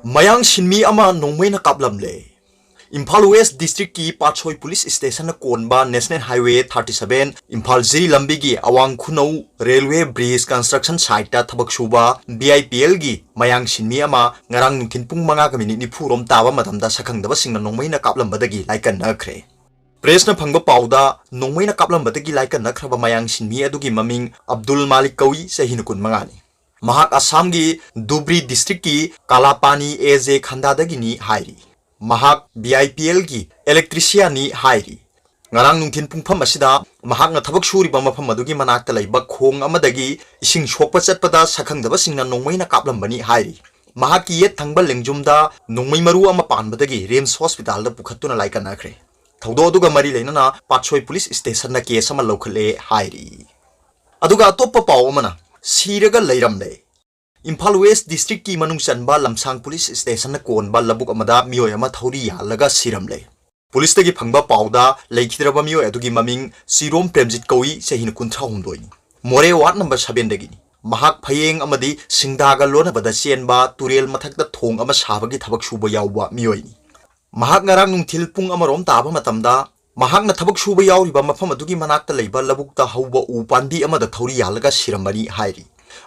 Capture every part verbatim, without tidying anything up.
ꯃꯌꯥꯡ ꯁꯤꯟꯃꯤ ꯑꯃ ꯅꯣꯡꯃꯩꯅ ꯀꯥꯞꯂꯝꯂꯦ꯫ ꯏꯝꯐꯥꯜ ꯋꯦꯁ ꯗꯤꯁꯇ꯭ꯔꯤꯛꯀꯤ ꯄꯥꯠꯁꯣꯏ ꯄꯨꯂꯤꯁ ꯁ꯭ꯇꯦꯁꯟꯅ ꯀꯣꯟꯕ national highway thirty seven Imphal Jiri ꯂꯝꯕꯤꯒꯤ ꯑꯋꯥꯡ ꯈꯨꯅꯧ ꯔꯦꯜꯋꯦ ꯕ꯭ꯔꯤꯖ ꯀꯟꯁꯇ꯭ꯔꯛꯁꯟ ꯁꯥꯏꯠꯇ ꯊꯕꯛ ꯁꯨꯕ ꯕꯤ ꯑꯥꯏ ꯄꯤ ꯑꯦꯜꯒꯤ ꯃꯌꯥꯡ ꯁꯤꯟꯃꯤ ꯑꯃ ꯉꯔꯥꯡ ꯅꯨꯡꯊꯤꯜ ꯄꯨꯡ ꯃꯉꯥꯒ ꯃꯤꯅꯤꯠ ꯅꯤꯐꯨ ꯔꯣꯝ ꯇꯥꯕ ꯃꯇꯝꯗ ꯁꯛꯈꯪꯗꯕꯁꯤꯡꯅ ꯅꯣꯡꯃꯩꯅ ꯀꯥꯞꯂꯝꯕꯗꯒꯤ ꯂꯥꯏꯀꯠꯅꯈ꯭ꯔꯦ꯫ ꯄ꯭ꯔꯦꯁꯅ ꯐꯪꯕ ꯄꯥꯎꯗ, ꯅꯣꯡꯃꯩꯅ ꯀꯥꯞꯂꯝꯕꯗꯒꯤ ꯂꯥꯏꯀꯠꯅꯈ꯭ꯔꯕ ꯃꯌꯥꯡ ꯁꯤꯟꯃꯤ ꯑꯗꯨꯒꯤ ꯃꯃꯤꯡ ꯑꯕꯗꯨꯜ ꯃꯥꯂꯤꯛ ꯀꯧꯏ, ꯆꯍꯤꯅ ꯀꯨꯟꯃꯉꯥꯅꯤ꯫ ꯃꯍꯥꯛ ꯑꯁꯥꯝꯒꯤ ꯙꯨꯕ꯭ꯔꯤ ꯗꯤꯁꯇ꯭ꯔꯤꯛꯀꯤ ꯀꯥꯂꯥꯄꯥꯅꯤ ꯑꯦ ꯖꯦ ꯈꯟꯗꯥꯗꯒꯤꯅꯤ ꯍꯥꯏꯔꯤ꯫ ꯃꯍꯥꯛ ꯕꯤ ꯑꯥꯏ ꯄꯤ ꯑꯦꯜꯒꯤ ꯏꯂꯦꯛꯇ꯭ꯔꯤꯁꯤꯌꯥꯟꯅꯤ ꯍꯥꯏꯔꯤ꯫ ꯉꯔꯥꯡ ꯅꯨꯡꯊꯤꯜ ꯄꯨꯡꯐꯝ ꯑꯁꯤꯗ ꯃꯍꯥꯛꯅ ꯊꯕꯛ ꯁꯨꯔꯤꯕ ꯃꯐꯝ ꯑꯗꯨꯒꯤ ꯃꯅꯥꯛꯇ ꯂꯩꯕ ꯈꯣꯡ ꯑꯃꯗꯒꯤ ꯏꯁꯤꯡ ꯁꯣꯛꯄ ꯆꯠꯄꯗ ꯁꯛꯈꯪꯗꯕꯁꯤꯡꯅ ꯅꯣꯡꯃꯩꯅ ꯀꯥꯞꯂꯝꯕꯅꯤ ꯍꯥꯏꯔꯤ꯫ ꯃꯍꯥꯛꯀꯤ ꯌꯦꯠ ꯊꯪꯕ ꯂꯦꯡꯖꯨꯝꯗ ꯅꯣꯡꯃꯩ ꯃꯔꯨ ꯑꯃ ꯄꯥꯟꯕꯗꯒꯤ ꯔꯤꯝꯁ ꯍꯣꯁꯄꯤꯇꯥꯜꯗ ꯄꯨꯈꯠꯇꯨꯅ ꯂꯥꯏꯀꯠꯅꯈ꯭ꯔꯦ꯫ ꯊꯧꯗꯣꯛ ꯑꯗꯨꯒ ꯃꯔꯤ ꯂꯩꯅꯅ ꯄꯥꯠꯁꯣꯏ ꯄꯨꯂꯤꯁ ꯁ꯭ꯇꯦꯁꯟꯅ ꯀꯦꯁ ꯑꯃ ꯂꯧꯈꯠꯂꯦ ꯍꯥꯏꯔꯤ꯫ ꯑꯗꯨꯒ ꯑꯇꯣꯞꯄ ꯄꯥꯎ ꯑꯃꯅ, ꯁꯤꯔꯒ ꯂꯩꯔꯝꯂꯦ꯫ ꯏꯝꯐꯥꯜ ꯋꯦꯁ ꯗꯤꯁꯇ꯭ꯔꯤꯛꯀꯤ ꯃꯅꯨꯡ ꯆꯟꯕ ꯂꯝꯁꯥꯡ ꯄꯨꯂꯤꯁ ꯁ꯭ꯇꯦꯁꯟꯅ ꯀꯣꯟꯕ ꯂꯧꯕꯨꯛ ꯑꯃꯗ ꯃꯤꯑꯣꯏ ꯑꯃ ꯊꯧꯔꯤ ꯌꯥꯜꯂꯒ ꯁꯤꯔꯝꯂꯦ꯫ ꯄꯨꯂꯤꯁꯇꯒꯤ ꯐꯪꯕ ꯄꯥꯎꯗ, ꯂꯩꯈꯤꯗ꯭ꯔꯕ ꯃꯤꯑꯣꯏ ꯑꯗꯨꯒꯤ ꯃꯃꯤꯡ ꯆꯤꯔꯣꯝ ꯄ꯭ꯔꯦꯝꯖꯤꯠ ꯀꯧꯏ, ꯆꯍꯤꯅ ꯀꯨꯟꯊ꯭ꯔꯥꯍꯨꯝꯗꯣꯏꯅꯤ꯫ ꯃꯣꯔꯦ ꯋꯥꯔꯗ ꯅꯝꯕꯔ ꯁꯚꯦꯟꯗꯒꯤꯅꯤ꯫ ꯃꯍꯥꯛ ꯐꯌꯦꯡ ꯑꯃꯗꯤ ꯁꯤꯡꯗꯥꯒ ꯂꯣꯟꯅꯕꯗ ꯆꯦꯟꯕ ꯇꯨꯔꯦꯜ ꯃꯊꯛꯇ ꯊꯣꯡ ꯑꯃ ꯁꯥꯕꯒꯤ ꯊꯕꯛ ꯁꯨꯕ ꯌꯥꯎꯕ ꯃꯤꯑꯣꯏꯅꯤ꯫ ꯃꯍꯥꯛ ꯉꯔꯥꯡ ꯅꯨꯡꯊꯤꯜ ꯄꯨꯡ ꯑꯃꯔꯣꯝ ꯇꯥꯕ ꯃꯇꯝꯗ, ꯃꯍꯥꯛꯅ ꯊꯕꯛ ꯁꯨꯕ ꯌꯥꯎꯔꯤꯕ ꯃꯐꯝ ꯑꯗꯨꯒꯤ ꯃꯅꯥꯛꯇ ꯂꯩꯕ ꯂꯧꯕꯨꯛꯇ ꯍꯧꯕ ꯎ ꯄꯥꯝꯕꯤ ꯑꯃꯗ ꯊꯧꯔꯤ ꯌꯥꯜꯂꯒ ꯁꯤꯔꯝꯕꯅꯤ ꯍꯥꯏꯔꯤ꯫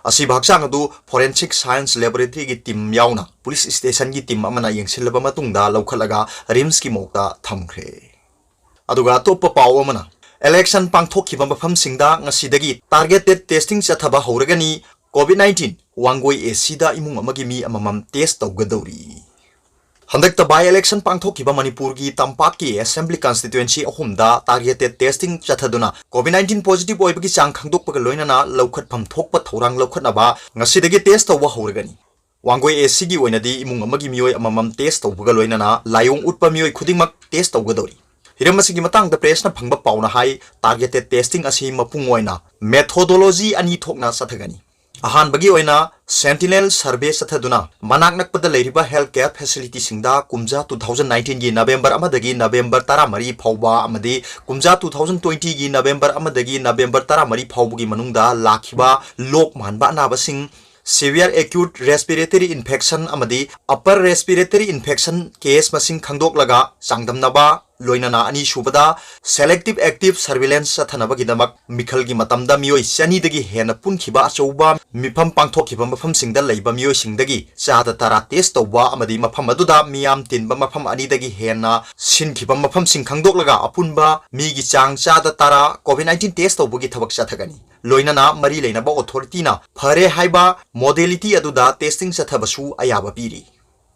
ꯑꯁꯤꯕ ꯍꯛꯆꯥꯡ ꯑꯗꯨ ꯐꯣꯔꯦꯟꯁꯤꯛ ꯁꯥꯏꯟꯁ ꯂꯦꯕꯣꯔꯦꯇꯔꯤꯒꯤ ꯇꯤꯝ ꯌꯥꯎꯅ ꯄꯨꯂꯤꯁ ꯁ꯭ꯇꯦꯁꯟꯒꯤ ꯇꯤꯝ ꯑꯃꯅ ꯌꯦꯡꯁꯤꯜꯂꯕ ꯃꯇꯨꯡꯗ ꯂꯧꯈꯠꯂꯒ ꯔꯤꯝꯁꯀꯤ ꯃꯣꯔꯒꯇ ꯊꯝꯈ꯭ꯔꯦ꯫ ꯑꯗꯨꯒ ꯑꯇꯣꯞꯄ ꯄꯥꯎ ꯑꯃꯅ, ꯏꯂꯦꯛꯁꯟ ꯄꯥꯡꯊꯣꯛꯈꯤꯕ ꯃꯐꯝꯁꯤꯡꯗ ꯉꯁꯤꯗꯒꯤ ꯇꯥꯔꯒꯦꯇꯦꯗ ꯇꯦꯁꯇꯤꯡ ꯆꯠꯊꯕ ꯍꯧꯔꯒꯅꯤ꯫ ꯀꯣꯚꯤꯗ ꯅꯥꯏꯟꯇꯤꯟ, ꯋꯥꯡꯒꯣꯏ ꯑꯦ ꯁꯤꯗ ꯏꯃꯨꯡ ꯑꯃꯒꯤ ꯃꯤ ꯑꯃꯃꯝ ꯇꯦꯁ ꯇꯧꯒꯗꯧꯔꯤ꯫ ꯍꯟꯗꯛꯇ ꯕꯥꯏ ꯏꯂꯦꯛꯁꯟ ꯄꯥꯡꯊꯣꯛꯈꯤꯕ ꯃꯅꯤꯄꯨꯔꯒꯤ ꯇꯝꯄꯥꯛꯀꯤ ꯑꯦꯁꯦꯝꯕ꯭ꯂꯤ ꯀꯟꯁꯇꯤꯇ꯭ꯋꯦꯟꯁꯤ ꯑꯍꯨꯝꯗ ꯇꯥꯔꯒꯦꯇꯦꯗ ꯇꯦꯁꯇꯤꯡ ꯆꯠꯊꯗꯨꯅ ꯀꯣꯚꯤꯗ ꯅꯥꯏꯟꯇꯤꯟ ꯄꯣꯖꯤꯇꯤꯚ ꯑꯣꯏꯕꯒꯤ ꯆꯥꯡ ꯈꯪꯗꯣꯛꯄꯒ ꯂꯣꯏꯅꯅ ꯂꯧꯈꯠꯐꯝ ꯊꯣꯛꯄ ꯊꯧꯔꯥꯡ ꯂꯧꯈꯠꯅꯕ ꯉꯁꯤꯗꯒꯤ ꯇꯦꯁ ꯇꯧꯕ ꯍꯧꯔꯒꯅꯤ꯫ ꯋꯥꯡꯒꯣꯏ ꯑꯦ ꯁꯤꯒꯤ ꯑꯣꯏꯅꯗꯤ ꯏꯃꯨꯡ ꯑꯃꯒꯤ ꯃꯤꯑꯣꯏ ꯑꯃꯃꯝ ꯇꯦꯁ ꯇꯧꯕꯒ ꯂꯣꯏꯅꯅ ꯂꯥꯏꯑꯣꯡ ꯎꯠꯄ ꯃꯤꯑꯣꯏ ꯈꯨꯗꯤꯡꯃꯛ ꯇꯦꯁ ꯇꯧꯒꯗꯧꯔꯤ꯫ ꯍꯤꯔꯝ ꯑꯁꯤꯒꯤ ꯃꯇꯥꯡꯗ ꯄ꯭ꯔꯦꯁꯅ ꯐꯪꯕ ꯄꯥꯎꯅ ꯍꯥꯏ, ꯇꯥꯔꯒꯦꯇꯦꯗ ꯇꯦꯁꯇꯤꯡ ꯑꯁꯤ ꯃꯄꯨꯡ ꯑꯣꯏꯅ ꯃꯦꯊꯣꯗꯣꯂꯣꯖꯤ ꯑꯅꯤ ꯊꯣꯛꯅ ꯆꯠꯊꯒꯅꯤ꯫ ꯑꯍꯥꯟꯕꯒꯤ ꯑꯣꯏꯅ ꯁꯦꯟꯇꯤꯅꯦꯜ ꯁꯔꯚꯦ ꯆꯠꯊꯗꯨꯅ ꯃꯅꯥꯛ ꯅꯛꯄꯗ ꯂꯩꯔꯤꯕ ꯍꯦꯜꯊ ꯀꯦꯌꯔ ꯐꯦꯁꯤꯂꯤꯇꯤꯁꯤꯡꯗ ꯀꯨꯝꯖꯥ two thousand nineteenꯒꯤ ꯅꯕꯦꯝꯕꯔ ꯑꯃꯗꯒꯤ ꯅꯕꯦꯝꯕꯔ ꯇꯔꯥꯃꯔꯤ ꯐꯥꯎꯕ ꯑꯃꯗꯤ ꯀꯨꯝꯖꯥ two thousand twentyꯒꯤ ꯅꯕꯦꯝꯕꯔ ꯑꯃꯗꯒꯤ ꯅꯕꯦꯝꯕꯔ ꯇꯔꯥꯃꯔꯤ ꯐꯥꯎꯕꯒꯤ ꯃꯅꯨꯡꯗ ꯂꯥꯛꯈꯤꯕ ꯂꯣꯛ ꯃꯥꯟꯕ ꯑꯅꯥꯕꯁꯤꯡ severe acute respiratory infection ꯑꯃꯗꯤ upper respiratory infection case ꯃꯁꯤꯡ ꯈꯪꯗꯣꯛꯂꯒ ꯆꯥꯡꯗꯝꯅꯕ, ꯂꯣꯏꯅꯅ ꯑꯅꯤꯁꯨꯕꯗ selective active surveillance ꯆꯠꯊꯅꯕꯒꯤꯗꯃꯛ ꯃꯤꯈꯜꯒꯤ ꯃꯇꯝꯗ ꯃꯤꯑꯣꯏ ꯆꯅꯤꯗꯒꯤ ꯍꯦꯟꯅ ꯄꯨꯟꯈꯤꯕ ꯑꯆꯧꯕ ꯃꯤꯐꯝ ꯄꯥꯡꯊꯣꯛꯈꯤꯕ ꯃꯐꯝꯁꯤꯡꯗ ꯂꯩꯕ ꯃꯤꯑꯣꯏꯁꯤꯡꯗꯒꯤ ꯆꯥꯗ ꯇꯔꯥ test ꯇꯧꯕ ꯑꯃꯗꯤ ꯃꯐꯝ ꯑꯗꯨꯗ ꯃꯤꯌꯥꯝ ꯇꯤꯟꯕ ꯃꯐꯝ ꯑꯅꯤꯗꯒꯤ ꯍꯦꯟꯅ ꯁꯤꯟꯈꯤꯕ ꯃꯐꯝꯁꯤꯡ ꯈꯪꯗꯣꯛꯂꯒ ꯑꯄꯨꯟꯕ ꯃꯤꯒꯤ ꯆꯥꯡ ꯆꯥꯗ ꯇꯔꯥ COVID nineteen test ꯇꯧꯕꯒꯤ ꯊꯕꯛ ꯆꯠꯊꯒꯅꯤ꯫ ꯂꯣꯏꯅꯅ ꯃꯔꯤ ꯂꯩꯅꯕ authority ꯅ ꯐꯔꯦ ꯍꯥꯏꯕ modality ꯑꯗꯨꯗ testing ꯆꯠꯊꯕꯁꯨ ꯑꯌꯥꯕ ꯄꯤꯔꯤ꯫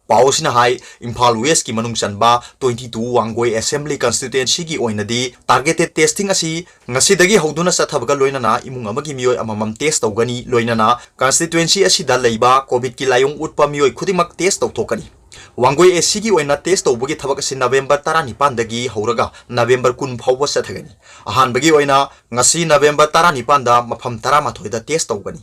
ꯄꯥꯎ ꯑꯁꯤꯅ ꯍꯥꯏ, ꯏꯝꯐꯥꯜ West ꯀꯤ ꯃꯅꯨꯡ ꯆꯟꯕ twenty two Wangoi Assembly Constituency ꯒꯤ ꯑꯣꯏꯅꯗꯤ targeted testing ꯑꯁꯤ ꯉꯁꯤꯗꯒꯤ ꯍꯧꯗꯨꯅ ꯆꯠꯊꯕꯒ ꯂꯣꯏꯅꯅ ꯏꯃꯨꯡ ꯑꯃꯒꯤ ꯃꯤꯑꯣꯏ ꯑꯃꯃꯝ test ꯇꯧꯒꯅꯤ꯫ ꯂꯣꯏꯅꯅ constituency ꯑꯁꯤꯗ ꯂꯩꯕ COVID ꯀꯤ ꯂꯥꯏꯑꯣꯡ ꯎꯠꯄ ꯃꯤꯑꯣꯏ ꯈꯨꯗꯤꯡꯃꯛ test ꯇꯧꯊꯣꯛꯀꯅꯤ꯫ ꯋꯥꯡꯒꯣꯏ AC ꯒꯤ ꯑꯣꯏꯅ test ꯇꯧꯕꯒꯤ ꯊꯕꯛ ꯑꯁꯤ November ꯇꯔꯥꯅꯤꯄꯥꯟꯗꯒꯤ ꯍꯧꯔꯒ November ꯀꯨꯟ ꯐꯥꯎꯕ ꯆꯠꯊꯒꯅꯤ꯫ ꯑꯍꯥꯟꯕꯒꯤ ꯑꯣꯏꯅ ꯉꯁꯤ November ꯇꯔꯥꯅꯤꯄꯥꯟꯗ ꯃꯐꯝ ꯇꯔꯥꯃꯥꯊꯣꯏꯗ test ꯇꯧꯒꯅꯤ꯫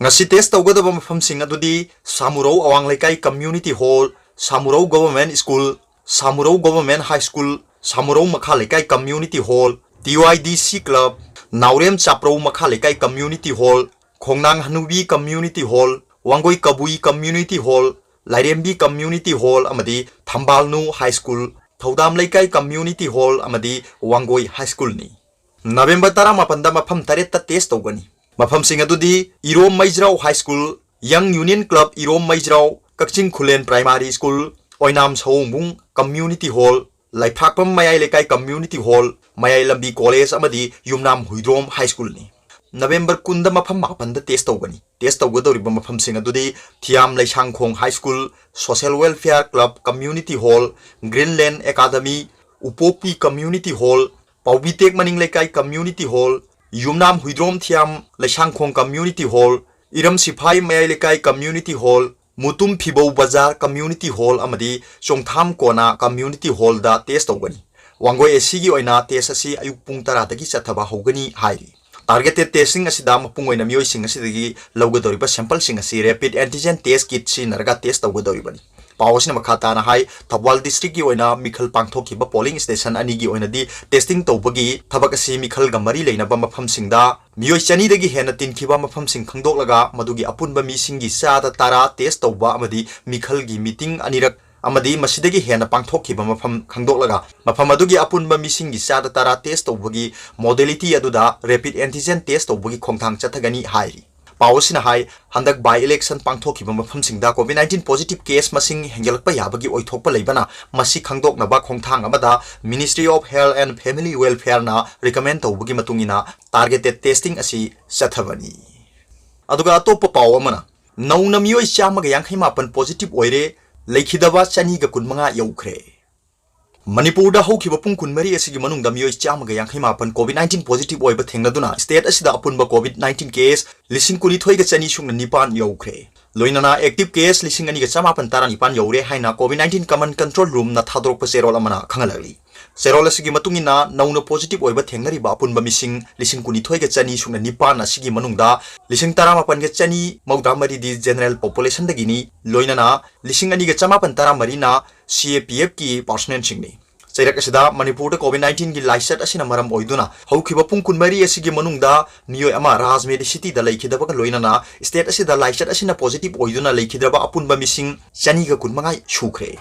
ꯉꯁꯤ test ꯇꯧꯒꯗꯕ ꯃꯐꯝꯁꯤꯡ ꯑꯗꯨꯗꯤ ꯁꯥꯃꯨꯔꯧ ꯑꯋꯥꯡ ꯂꯩꯀꯥꯏ Community Hall, ꯁꯥꯃꯨꯔꯧ Government School, ꯁꯥꯃꯨꯔꯧ Government High School, ꯁꯥꯃꯨꯔꯧ ꯃꯈꯥ ꯂꯩꯀꯥꯏ Community Hall, TYDC Club, ꯅꯥꯎꯔꯦꯝ ꯆꯥꯄ꯭ꯔꯧ ꯃꯈꯥ ꯂꯩꯀꯥꯏ Community Hall, ꯈꯣꯡꯅꯥꯡ ꯍꯅꯨꯕꯤ Community Hall, ꯋꯥꯡꯒꯣꯏ ꯀꯕꯨꯏ Community Hall, ꯂꯥꯏꯔꯦꯝꯕꯤ Community Hall ꯑꯃꯗꯤ ꯊꯝꯕꯥꯜꯅꯨ High School, ꯊꯧꯗꯥꯝ ꯂꯩꯀꯥꯏ Community Hall ꯑꯃꯗꯤ ꯋꯥꯡꯒꯣꯏ High School ꯅꯤ꯫ November ꯇꯔꯥꯃꯥꯄꯟꯗ ꯃꯐꯝ ꯇꯔꯦꯠꯇ test ꯇꯧꯒꯅꯤ꯫ ꯃꯐꯝꯁꯤꯡ ꯑꯗꯨꯗꯤ ꯏꯔꯣꯝ ꯃꯩꯖ꯭ꯔꯥꯎ High School, Young Union Club ꯏꯔꯣꯝ ꯃꯩꯖ꯭ꯔꯥꯎ, ꯀꯛꯆꯤꯡ ꯈꯨꯂꯦꯟ Primary School, ꯑꯣꯏꯅꯥꯝ ꯁꯑꯣꯡꯕꯨꯡ Community Hall, ꯂꯩꯐ꯭ꯔꯥꯛꯄꯝ ꯃꯌꯥꯏ ꯂꯩꯀꯥꯏ Community Hall, ꯃꯌꯥꯏ ꯂꯝꯕꯤ College ꯑꯃꯗꯤ ꯌꯨꯝꯅꯥꯝ ꯍꯨꯏꯗ꯭ꯔꯣꯝ High School ꯅꯤ꯫ November ꯀꯨꯟꯗ ꯃꯐꯝ ꯃꯥꯄꯟꯗ test ꯇꯧꯒꯅꯤ꯫ Test ꯇꯧꯒꯗꯧꯔꯤꯕ ꯃꯐꯝꯁꯤꯡ ꯑꯗꯨꯗꯤ ꯊꯤꯌꯥꯝ ꯂꯩꯁꯥꯡꯈꯣꯡ High School, Social Welfare Club Community Hall, Greenland Academy, ꯎꯄꯣꯛꯄꯤ Community Hall, ꯄꯥꯎꯕꯤꯇꯦꯛ ꯃꯅꯤꯡ ꯂꯩꯀꯥꯏ Community Hall, ꯌꯨꯝꯅꯥꯝ ꯍꯨꯏꯗ꯭ꯔꯣꯝ ꯊꯤꯌꯥꯝ ꯂꯩꯁꯥꯡꯈꯣꯡ Community Hall, ꯏꯔꯝ ꯁꯤꯐꯥꯏ ꯃꯌꯥꯏ ꯂꯩꯀꯥꯏ Community Hall, ꯃꯨꯇꯨꯝ ꯐꯤꯕꯧ ꯕꯖꯥꯔ Community Hall ꯑꯃꯗꯤ ꯆꯣꯡꯊꯥꯝ ꯀꯣꯅꯥ Community Hall ꯗ test ꯇꯧꯒꯅꯤ꯫ ꯋꯥꯡꯒꯣꯏ AC ꯒꯤ ꯑꯣꯏꯅ test ꯑꯁꯤ ꯑꯌꯨꯛ ꯄꯨꯡ ꯇꯔꯥꯗꯒꯤ ꯆꯠꯊꯕ ꯍꯧꯒꯅꯤ ꯍꯥꯏꯔꯤ꯫ Targeted testing ꯑꯁꯤꯗ ꯃꯄꯨꯡ ꯑꯣꯏꯅ ꯃꯤꯑꯣꯏꯁꯤꯡ ꯑꯁꯤꯗꯒꯤ ꯂꯧꯒꯗꯧꯔꯤꯕ sample ꯁꯤꯡ ꯑꯁꯤ rapid antigen test kit ꯁꯤꯖꯤꯟꯅꯔꯒ test ꯇꯧꯒꯗꯧꯔꯤꯕꯅꯤ꯫ ꯄꯥꯎ ꯑꯁꯤꯅ ꯃꯈꯥ ꯇꯥꯅ ꯍꯥꯏ, ꯊꯧꯕꯥꯜ district ꯀꯤ ꯑꯣꯏꯅ ꯃꯤꯈꯜ ꯄꯥꯡꯊꯣꯛꯈꯤꯕ polling station ꯑꯅꯤꯒꯤ ꯑꯣꯏꯅꯗꯤ testing ꯇꯧꯕꯒꯤ ꯊꯕꯛ ꯑꯁꯤ ꯃꯤꯈꯜꯒ ꯃꯔꯤ ꯂꯩꯅꯕ ꯃꯐꯝꯁꯤꯡꯗ ꯃꯤꯑꯣꯏ ꯆꯅꯤꯗꯒꯤ ꯍꯦꯟꯅ ꯇꯤꯟꯈꯤꯕ ꯃꯐꯝꯁꯤꯡ ꯈꯪꯗꯣꯛꯂꯒ ꯃꯗꯨꯒꯤ ꯑꯄꯨꯟꯕ ꯃꯤꯁꯤꯡꯒꯤ ꯆꯥꯗ ꯇꯔꯥ test ꯇꯧꯕ ꯑꯃꯗꯤ ꯃꯤꯈꯜꯒꯤ meeting ꯑꯅꯤꯔꯛ ꯑꯃꯗꯤ ꯃꯁꯤꯗꯒꯤ ꯍꯦꯟꯅ ꯄꯥꯡꯊꯣꯛꯈꯤꯕ ꯃꯐꯝ ꯈꯪꯗꯣꯛꯂꯒ ꯃꯐꯝ ꯑꯗꯨꯒꯤ ꯑꯄꯨꯟꯕ ꯃꯤꯁꯤꯡꯒꯤ ꯆꯥꯗ ꯇꯔꯥ test ꯇꯧꯕꯒꯤ modality ꯑꯗꯨꯗ rapid antigen test ꯇꯧꯕꯒꯤ ꯈꯣꯡꯊꯥꯡ ꯆꯠꯊꯒꯅꯤ ꯍꯥꯏꯔꯤ꯫ ꯄꯥꯎ ꯑꯁꯤꯅ ꯍꯥꯏ, ꯍꯟꯗꯛ by election ꯄꯥꯡꯊꯣꯛꯈꯤꯕ ꯃꯐꯝꯁꯤꯡꯗ COVID nineteen positive case ꯃꯁꯤꯡ ꯍꯦꯟꯒꯠꯂꯛꯄ ꯌꯥꯕꯒꯤ ꯑꯣꯏꯊꯣꯛꯄ ꯂꯩꯕꯅ ꯃꯁꯤ ꯈꯪꯗꯣꯛꯅꯕ ꯈꯣꯡꯊꯥꯡ ꯑꯃꯗ Ministry of Health and Family Welfare ꯅ recommend ꯇꯧꯕꯒꯤ ꯃꯇꯨꯡ ꯏꯟꯅ targeted testing ꯑꯁꯤ ꯆꯠꯊꯕꯅꯤ꯫ ꯑꯗꯨꯒ ꯑꯇꯣꯞꯄ ꯄꯥꯎ ꯑꯃꯅ, ꯅꯧꯅ ꯃꯤꯑꯣꯏ ꯆꯥꯝꯃꯒ ꯌꯥꯡꯈꯩ ꯃꯥꯄꯟ positive ꯑꯣꯏꯔꯦ, ꯂꯩꯈꯤꯗꯕ ꯆꯅꯤꯒ ꯀꯨꯟꯃꯉꯥ ꯌꯧꯈ꯭ꯔꯦ꯫ ꯃꯅꯤꯄꯨꯔꯗ ꯍꯧꯈꯤꯕ ꯄꯨꯡ ꯀꯨꯟꯃꯔꯤ ꯑꯁꯤꯒꯤ ꯃꯅꯨꯡꯗ ꯃꯤꯑꯣꯏ ꯆꯥꯝꯃꯒ ꯌꯥꯡꯈꯩ ꯃꯥꯄꯟ COVID nineteen positive ꯑꯣꯏꯕ ꯊꯦꯡꯅꯗꯨꯅ state ꯑꯁꯤꯗ ꯑꯄꯨꯟꯕ COVID nineteen case ꯂꯤꯁꯤꯡ ꯀꯨꯟꯅꯤꯊꯣꯏꯒ ꯆꯅꯤ ꯁꯨꯞꯅ ꯅꯤꯄꯥꯟ ꯌꯧꯈ꯭ꯔꯦ꯫ ꯂꯣꯏꯅꯅ active case ꯂꯤꯁꯤꯡ ꯑꯅꯤꯒ ꯆꯃꯥꯄꯟ ꯇꯔꯥꯅꯤꯄꯥꯟ ꯌꯧꯔꯦ ꯍꯥꯏꯅ COVID nineteen command control room ꯅ ꯊꯥꯗꯣꯔꯛꯄ ꯆꯦꯔꯣꯜ ꯑꯃꯅ ꯈꯪꯍꯜꯂꯛꯂꯤ꯫ ꯆꯦꯔꯣꯜ ꯑꯁꯤꯒꯤ ꯃꯇꯨꯡ ꯏꯟꯅ ꯅꯧꯅ positive ꯑꯣꯏꯕ ꯊꯦꯡꯅꯔꯤꯕ ꯑꯄꯨꯟꯕ ꯃꯤꯁꯤꯡ ꯂꯤꯁꯤꯡ ꯀꯨꯟꯅꯤꯊꯣꯏꯒ ꯆꯅꯤ ꯁꯨꯞꯅ ꯅꯤꯄꯥꯟ ꯑꯁꯤꯒꯤ ꯃꯅꯨꯡꯗ ꯂꯤꯁꯤꯡ ꯇꯔꯥꯃꯥꯄꯟꯒ ꯆꯅꯤ ꯃꯧꯗ꯭ꯔꯥ ꯃꯔꯤꯗꯤ general population ꯗꯒꯤꯅꯤ, ꯂꯣꯏꯅꯅ ꯂꯤꯁꯤꯡ ꯑꯅꯤꯒ ꯆꯃꯥꯄꯟ ꯇꯔꯥꯃꯔꯤꯅ C A P F ꯀꯤ personnel ꯁꯤꯡꯅꯤ꯫ ꯆꯩꯔꯛ ꯑꯁꯤꯗ ꯃꯅꯤꯄꯨꯔꯗ COVID nineteen ꯒꯤ ꯂꯥꯏꯆꯠ ꯑꯁꯤꯅ ꯃꯔꯝ ꯑꯣꯏꯗꯨꯅ ꯍꯧꯈꯤꯕ ꯄꯨꯡ ꯀꯨꯟꯃꯔꯤ ꯑꯁꯤꯒꯤ ꯃꯅꯨꯡꯗ ꯃꯤꯑꯣꯏ ꯑꯃ ꯔꯥꯖꯃꯦꯗꯤ ꯁꯤꯇꯤꯗ ꯂꯩꯈꯤꯗꯕꯒ ꯂꯣꯏꯅꯅ state ꯑꯁꯤꯗ ꯂꯥꯏꯆꯠ ꯑꯁꯤꯅ positive ꯑꯣꯏꯗꯨꯅ ꯂꯩꯈꯤꯗ꯭ꯔꯕ ꯑꯄꯨꯟꯕ ꯃꯤꯁꯤꯡ ꯆꯅꯤꯒ ꯀꯨꯟꯃꯉꯥ ꯁꯨꯈ꯭ꯔꯦ꯫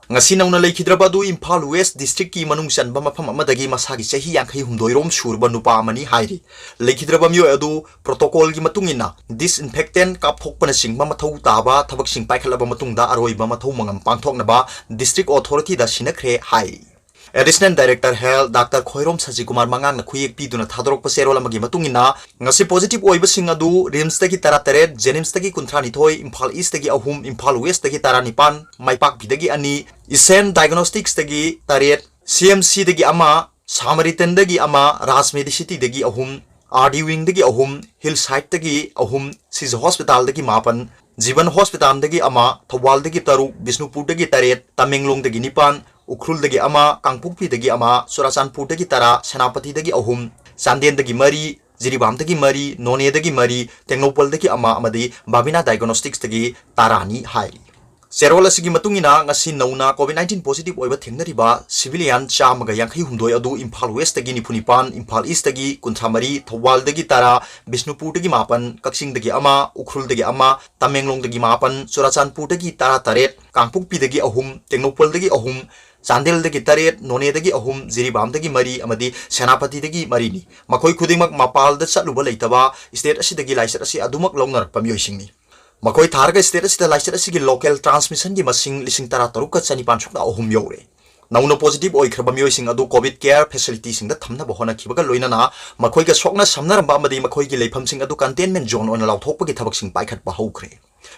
ꯉꯁꯤ ꯅꯧꯅ ꯂꯩꯈꯤꯗ꯭ꯔꯕ ꯑꯗꯨ ꯏꯝꯐꯥꯜ West district ꯀꯤ ꯃꯅꯨꯡ ꯆꯟꯕ ꯃꯐꯝ ꯑꯃꯗꯒꯤ ꯃꯁꯥꯒꯤ ꯆꯍꯤ ꯌꯥꯡꯈꯩ ꯍꯨꯝꯗꯣꯏ ꯔꯣꯝ ꯁꯨꯔꯕ ꯅꯨꯄꯥ ꯑꯃꯅꯤ ꯍꯥꯏꯔꯤ꯫ ꯂꯩꯈꯤꯗ꯭ꯔꯕ ꯃꯤꯑꯣꯏ ꯑꯗꯨ protocol ꯒꯤ ꯃꯇꯨꯡ ꯏꯟꯅ disinfectant ꯀꯥꯞꯊꯣꯛꯄꯅꯆꯤꯡꯕ ꯃꯊꯧ ꯇꯥꯕ ꯊꯕꯛꯁꯤꯡ ꯄꯥꯏꯈꯠꯂꯕ ꯃꯇꯨꯡꯗ ꯑꯔꯣꯏꯕ ꯃꯊꯧ ꯃꯉꯝ ꯄꯥꯡꯊꯣꯛꯅꯕ district authority ꯗ ꯁꯤꯟꯅꯈ꯭ꯔꯦ ꯍꯥꯏꯔꯤ꯫ Additional Director Health Doctor Khoirom ꯁꯖꯤꯀꯨꯃꯥꯔ ꯃꯉꯥꯡꯅ ꯈꯨꯌꯦꯛ ꯄꯤꯗꯨꯅ ꯊꯥꯗꯣꯔꯛꯄ ꯆꯦꯔꯣꯜ ꯑꯃꯒꯤ ꯃꯇꯨꯡ ꯏꯟꯅ, ꯉꯁꯤ positive ꯑꯣꯏꯕꯁꯤꯡ ꯑꯗꯨ RIMS ꯇꯒꯤ ꯇꯔꯥꯇꯔꯦꯠ, JNIMS ꯇꯒꯤ ꯀꯨꯟꯊ꯭ꯔꯥꯅꯤꯊꯣꯏ, ꯏꯝꯐꯥꯜ East ꯇꯒꯤ ꯑꯍꯨꯝ, ꯏꯝꯐꯥꯜ West ꯇꯒꯤ ꯇꯔꯥꯅꯤꯄꯥꯟ, ꯃꯥꯏꯄꯥꯛꯄꯤꯗꯒꯤ ꯑꯅꯤ, Ishan Diagnostics ꯇꯒꯤ ꯇꯔꯦꯠ, C M C ꯗꯒꯤ ꯑꯃ, Samaritan ꯗꯒꯤ ꯑꯃ, ꯔꯥꯖꯃꯦꯗꯤ ꯁꯤꯇꯤꯗꯒꯤ ꯑꯍꯨꯝ, R D wing ꯗꯒꯤ ꯑꯍꯨꯝ, Hillside ꯇꯒꯤ ꯑꯍꯨꯝ, ꯁꯤꯖ Hospital ꯗꯒꯤ ꯃꯥꯄꯟ, ꯖꯤꯕꯟ Hospital ꯗꯒꯤ ꯑꯃ, ꯊꯧꯕꯥꯜꯗꯒꯤ ꯇꯔꯨꯛ, ꯕꯤꯁꯅꯨꯄꯨꯔꯗꯒꯤ ꯇꯔꯦꯠ, ꯇꯃꯦꯡꯂꯣꯡꯗꯒꯤ ꯅꯤꯄꯥꯟ, ꯎꯈ꯭ꯔꯨꯜꯗꯒꯤ ꯑꯃ, ꯀꯥꯡꯄꯣꯛꯄꯤꯗꯒꯤ ꯑꯃ, ꯆꯨꯔꯥꯆꯥꯟꯄꯨꯔꯗꯒꯤ ꯇꯔꯥ, ꯁꯦꯅꯥꯄꯇꯤꯗꯒꯤ ꯑꯍꯨꯝ, ꯆꯥꯟꯗꯦꯜꯗꯒꯤ ꯃꯔꯤ, ꯖꯤꯔꯤꯕꯥꯝꯗꯒꯤ ꯃꯔꯤ, ꯅꯣꯅꯦꯗꯒꯤ ꯃꯔꯤ, ꯇꯦꯡꯅꯧꯄꯜꯗꯒꯤ ꯑꯃ ꯑꯃꯗꯤ ꯕꯥꯕꯤꯅꯥ Diagnostics ꯇꯒꯤ ꯇꯔꯥꯅꯤ ꯍꯥꯏꯔꯤ꯫ ꯆꯦꯔꯣꯜ ꯑꯁꯤꯒꯤ ꯃꯇꯨꯡ ꯏꯟꯅ, ꯉꯁꯤ ꯅꯧꯅ COVID nineteen positive ꯑꯣꯏꯕ ꯊꯦꯡꯅꯔꯤꯕ civilian ꯆꯥꯝꯃꯒ ꯌꯥꯡꯈꯩ ꯍꯨꯝꯗꯣꯏ ꯑꯗꯨ ꯏꯝꯐꯥꯜ West ꯇꯒꯤ ꯅꯤꯐꯨ ꯅꯤꯄꯥꯟ, ꯏꯝꯐꯥꯜ East ꯇꯒꯤ ꯀꯨꯟꯊ꯭ꯔꯥ ꯃꯔꯤ, ꯊꯧꯕꯥꯜꯗꯒꯤ ꯇꯔꯥ, ꯕꯤꯁꯅꯨꯄꯨꯔꯗꯒꯤ ꯃꯥꯄꯟ, ꯀꯛꯆꯤꯡꯗꯒꯤ ꯑꯃ, ꯎꯈ꯭ꯔꯨꯜꯗꯒꯤ ꯑꯃ, ꯇꯃꯦꯡꯂꯣꯡꯗꯒꯤ ꯃꯥꯄꯟ, ꯆꯨꯔꯥꯆꯥꯟꯄꯨꯔꯗꯒꯤ ꯇꯔꯥ ꯇꯔꯦꯠ, ꯀꯥꯡꯄꯣꯛꯄꯤꯗꯒꯤ ꯑꯍꯨꯝ, ꯇꯦꯡꯅꯧꯄꯜꯗꯒꯤ ꯑꯍꯨꯝ, ꯆꯥꯟꯗꯦꯜꯗꯒꯤ ꯇꯔꯦꯠ, ꯅꯣꯅꯦꯗꯒꯤ ꯑꯍꯨꯝ, ꯖꯤꯔꯤꯕꯥꯝꯗꯒꯤ ꯃꯔꯤ ꯑꯃꯗꯤ ꯁꯦꯅꯥꯄꯇꯤꯗꯒꯤ ꯃꯔꯤꯅꯤ꯫ ꯃꯈꯣꯏ ꯈꯨꯗꯤꯡꯃꯛ ꯃꯄꯥꯜꯗ ꯆꯠꯂꯨꯕ ꯂꯩꯇꯕ state ꯑꯁꯤꯗꯒꯤ ꯂꯥꯏꯆꯠ ꯑꯁꯤ ꯑꯗꯨꯃꯛ ꯂꯧꯅꯔꯛꯄ ꯃꯤꯑꯣꯏꯁꯤꯡꯅꯤ꯫ ꯃꯈꯣꯏ ꯊꯥꯔꯒ state ꯑꯁꯤꯗ ꯂꯥꯏꯆꯠ ꯑꯁꯤꯒꯤ local transmission ꯒꯤ ꯃꯁꯤꯡ ꯂꯤꯁꯤꯡ ꯇꯔꯥ ꯇꯔꯨꯛꯀ ꯆꯅꯤꯄꯥꯟ ꯁꯨꯞꯅ ꯑꯍꯨꯝ ꯌꯧꯔꯦ꯫ ꯅꯧꯅ positive ꯑꯣꯏꯈ꯭ꯔꯕ ꯃꯤꯑꯣꯏꯁꯤꯡ ꯑꯗꯨ COVID care facility ꯁꯤꯡꯗ ꯊꯝꯅꯕ ꯍꯣꯠꯅꯈꯤꯕꯒ ꯂꯣꯏꯅꯅ ꯃꯈꯣꯏꯒ ꯁꯣꯛꯅ ꯁꯝꯅꯔꯝꯕ ꯑꯃꯗꯤ ꯃꯈꯣꯏꯒꯤ ꯂꯩꯐꯝꯁꯤꯡ ꯑꯗꯨ containment zone ꯑꯣꯏꯅ ꯂꯥꯎꯊꯣꯛꯄꯒꯤ ꯊꯕꯛꯁꯤꯡ ꯄꯥꯏꯈꯠꯄ ꯍꯧꯈ꯭ꯔꯦ꯫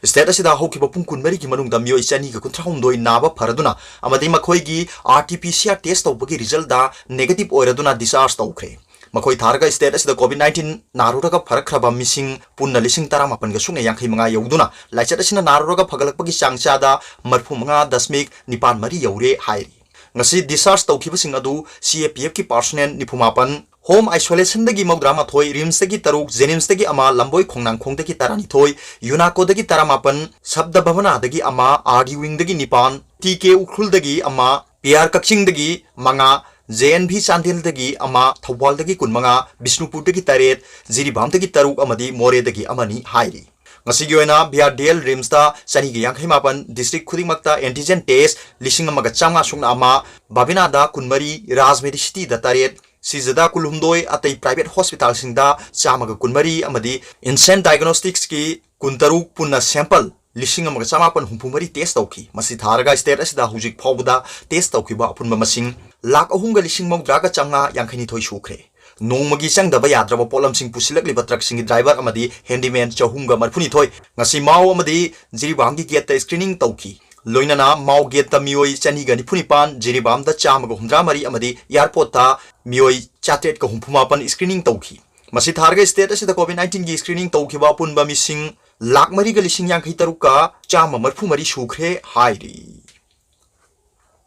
State ꯑꯁꯤꯗ ꯍꯧꯈꯤꯕ ꯄꯨꯡ ꯀꯨꯟꯃꯔꯤꯒꯤ ꯃꯅꯨꯡꯗ ꯃꯤꯑꯣꯏ ꯆꯅꯤꯒ ꯀꯨꯟꯊ꯭ꯔꯥꯍꯨꯝꯗꯣꯏ ꯅꯥꯕ ꯐꯔꯗꯨꯅ ꯑꯃꯗꯤ ꯃꯈꯣꯏꯒꯤ RT-PCR test ꯇꯧꯕꯒꯤ result ꯗ negative ꯑꯣꯏꯔꯗꯨꯅ discharge ꯇꯧꯈ꯭ꯔꯦ꯫ ꯃꯈꯣꯏ ꯊꯥꯔꯒ state ꯑꯁꯤꯗ COVID nineteen ꯅꯥꯔꯨꯔꯒ ꯐꯔꯛꯈ꯭ꯔꯕ ꯃꯤꯁꯤꯡ ꯄꯨꯟꯅ ꯂꯤꯁꯤꯡ ꯇꯔꯥꯃꯥꯄꯟꯒ ꯁꯨꯞꯅ ꯌꯥꯡꯈꯩ ꯃꯉꯥ ꯌꯧꯗꯨꯅ ꯂꯥꯏꯆꯠ ꯑꯁꯤꯅ ꯅꯥꯔꯨꯔꯒ ꯐꯒꯠꯂꯛꯄꯒꯤ ꯆꯥꯡ ꯆꯥꯗ ꯃꯔꯤꯐꯨ ꯃꯉꯥ ꯗꯁꯃꯤꯛ ꯅꯤꯄꯥꯟ ꯃꯔꯤ ꯌꯧꯔꯦ ꯍꯥꯏꯔꯤ꯫ ꯉꯁꯤ discharge ꯇꯧꯈꯤꯕꯁꯤꯡ ꯑꯗꯨ CAPF ꯀꯤ personnel ꯅꯤꯐꯨ ꯃꯥꯄꯟ, home isolation ꯗꯒꯤ ꯃꯧꯗ꯭ꯔꯥ ꯃꯥꯊꯣꯏ, RIMS ꯇꯒꯤ ꯇꯔꯨꯛ, JNIMS ꯇꯒꯤ ꯑꯃ, ꯂꯝꯕꯣꯏ ꯈꯣꯡꯅꯥꯡꯈꯣꯡꯗꯒꯤ ꯇꯔꯥꯅꯤꯊꯣꯏ, UNACO ꯗꯒꯤ ꯇꯔꯥꯃꯥꯄꯟ, ꯁꯕꯗ ꯚꯕꯅꯥꯗꯒꯤ ꯑꯃ, RD wing ꯗꯒꯤ ꯅꯤꯄꯥꯟ, TK ꯎꯈ꯭ꯔꯨꯜꯗꯒꯤ ꯑꯃ, PR ꯀꯛꯆꯤꯡꯗꯒꯤ ꯃꯉꯥ, JNV ꯆꯥꯟꯗꯦꯜꯗꯒꯤ ꯑꯃ, ꯊꯧꯕꯥꯜꯗꯒꯤ ꯀꯨꯟꯃꯉꯥ, ꯕꯤꯁꯅꯨꯄꯨꯔꯗꯒꯤ ꯇꯔꯦꯠ, ꯖꯤꯔꯤꯕꯥꯝꯗꯒꯤ ꯇꯔꯨꯛ ꯑꯃꯗꯤ ꯃꯣꯔꯦꯗꯒꯤ ꯑꯃꯅꯤ ꯍꯥꯏꯔꯤ꯫ ꯉꯁꯤꯒꯤ ꯑꯣꯏꯅ VRDL RIMS ꯇ ꯆꯅꯤꯒ ꯌꯥꯡꯈꯩ ꯃꯥꯄꯟ, district ꯈꯨꯗꯤꯡꯃꯛꯇ antigen test ꯂꯤꯁꯤꯡ ꯑꯃꯒ ꯆꯥꯝꯃꯉꯥ ꯁꯨꯞꯅ ꯑꯃ, ꯕꯥꯕꯤꯅꯥꯗ ꯀꯨꯟꯃꯔꯤ, ꯔꯥꯖꯃꯦꯔꯤ ꯁꯤꯇꯤꯗ ꯇꯔꯦꯠ, ꯁꯤꯖꯗ ꯀꯨꯜꯍꯨꯝꯗꯣꯏ, ꯑꯇꯩ private hospital ꯁꯤꯡꯗ ꯆꯥꯝꯃꯒ ꯀꯨꯟꯃꯔꯤ ꯑꯃꯗꯤ INSEN Diagnostics ꯀꯤ ꯀꯨꯟꯇꯔꯨꯛ, ꯄꯨꯟꯅ sample ꯂꯤꯁꯤꯡ ꯑꯃꯒ ꯆꯥꯃꯥꯄꯟ ꯍꯨꯝꯐꯨ ꯃꯔꯤ test ꯇꯧꯈꯤ꯫ ꯃꯁꯤ ꯊꯥꯔꯒ state ꯑꯁꯤꯗ ꯍꯧꯖꯤꯛ ꯐꯥꯎꯕꯗ test ꯇꯧꯈꯤꯕ ꯑꯄꯨꯟꯕ ꯃꯁꯤꯡ ꯂꯥꯈ ꯑꯍꯨꯝꯒ ꯂꯤꯁꯤꯡ ꯃꯧꯗ꯭ꯔꯥꯒ ꯆꯥꯝꯃꯉꯥ ꯌꯥꯡꯈꯩꯅꯤꯊꯣꯏ ꯁꯨꯈ꯭ꯔꯦ꯫ ꯅꯣꯡꯃꯒꯤ ꯆꯪꯗꯕ ꯌꯥꯗ꯭ꯔꯕ ꯄꯣꯠꯂꯝꯁꯤꯡ ꯄꯨꯁꯤꯜꯂꯛꯂꯤꯕ truck ꯁꯤꯡꯒꯤ driver ꯑꯃꯗꯤ handyman ꯆꯍꯨꯝꯒ ꯃꯔꯤꯐꯨꯅꯤꯊꯣꯏ ꯉꯁꯤ ꯃꯥꯎ ꯑꯃꯗꯤ ꯖꯤꯔꯤꯕꯥꯝꯒꯤ gate ꯇ screening ꯇꯧꯈꯤ꯫ ꯂꯣꯏꯅꯅ ꯃꯥꯎ gate ꯇ ꯃꯤꯑꯣꯏ ꯆꯅꯤꯒ ꯅꯤꯐꯨ ꯅꯤꯄꯥꯟ, ꯖꯤꯔꯤꯕꯥꯝꯗ ꯆꯥꯝꯃꯒ ꯍꯨꯝꯗ꯭ꯔꯥ ꯃꯔꯤ ꯑꯃꯗꯤ airport ꯇ ꯃꯤꯑꯣꯏ ꯆꯥꯇ꯭ꯔꯦꯠꯀ ꯍꯨꯝꯐꯨ ꯃꯥꯄꯟ screening ꯇꯧꯈꯤ꯫ ꯃꯁꯤ ꯊꯥꯔꯒ state ꯑꯁꯤꯗ COVID nineteen ꯒꯤ screening ꯇꯧꯈꯤꯕ ꯑꯄꯨꯟꯕ ꯃꯤꯁꯤꯡ ꯂꯥꯈ ꯃꯔꯤꯒ ꯂꯤꯁꯤꯡ ꯌꯥꯡꯈꯩ ꯇꯔꯨꯛꯀ ꯆꯥꯝꯃ ꯃꯔꯤꯐꯨ ꯃꯔꯤ ꯁꯨꯈ꯭ꯔꯦ ꯍꯥꯏꯔꯤ꯫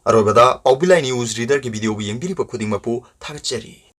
ꯑꯔꯣꯏꯕꯗ ꯄꯥꯎꯕꯤꯂꯥꯏ news reader ꯒꯤ video ꯕꯨ ꯌꯦꯡꯕꯤꯔꯤꯕ ꯈꯨꯗꯤꯡꯃꯛꯄꯨ ꯊꯥꯒꯠꯆꯔꯤ꯫